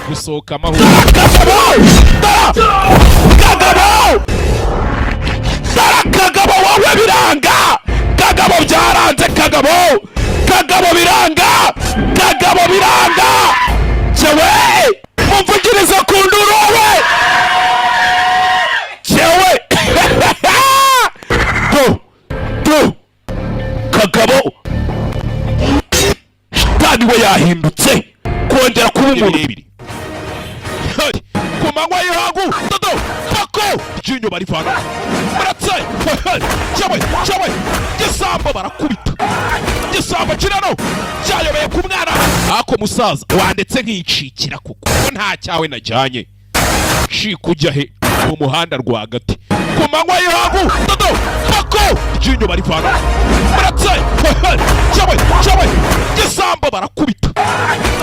Gusohoka amahoro. Kagabo, Kagabo, dara Kagabo, wowe biranga. Kagabo byaranze. Kagabo, Kagabo biranga. Kagabo biranga. Cyewe mumvugirize ku nduru wowe. Cyewe do do, Kagabo shitani we yahindutse kongera kuba umuntu. Birebire. Hey, ku manywa y'ihangu, dodo pako iryinyo barivana muratse. Hey, cyewe, cyewe, gisambo barakubita. Gisambo kirano cyayobeye ku mwana. Ako musaza wandetse nkicikira, kuko nta cyawe najyanye. Cika ujya he? Mu muhanda rwagati Ku manywa y'ihangu, dodo pako iryinyo barivana muratse. Hey, cyewe, cyewe, gisambo barakubita.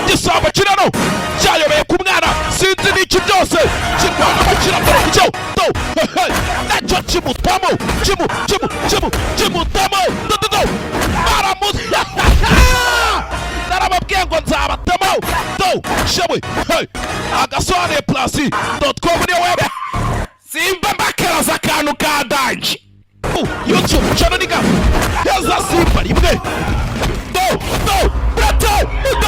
Gisambo kirano cyayobeye ku mwana, sinzi n'iki byose kirwanamo kiramura cyo do. Hey, nacyo kimutamo, kimu kimu kimu kimutamo. Do do do, baramu narababwiye ngo nzabatamo. Do shewe. Hey, agasobanuye plus.com niyo webe. Simba mbakaraza akantu ka danger. YouTube channel niga heza. Simba rimwe, do do, brate do,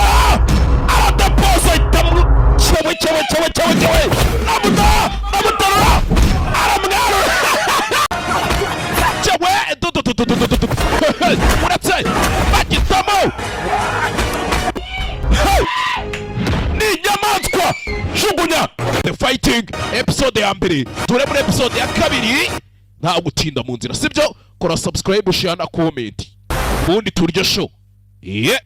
aradapoza itamu. Cyewe, cyewe, cyewe, cyewe, cyewe, namuta namutarura, aramwarura. Cyewe, do do do do do do do, uretse bagitamo. Hey! Ni inyamaswa jugunya. The Fighting, episode ya mbere. Ture muri episode ya kabiri, nta gutinda mu nzira, sibyo? Kora subscribe, share na comment, ubundi turye show. Yeah.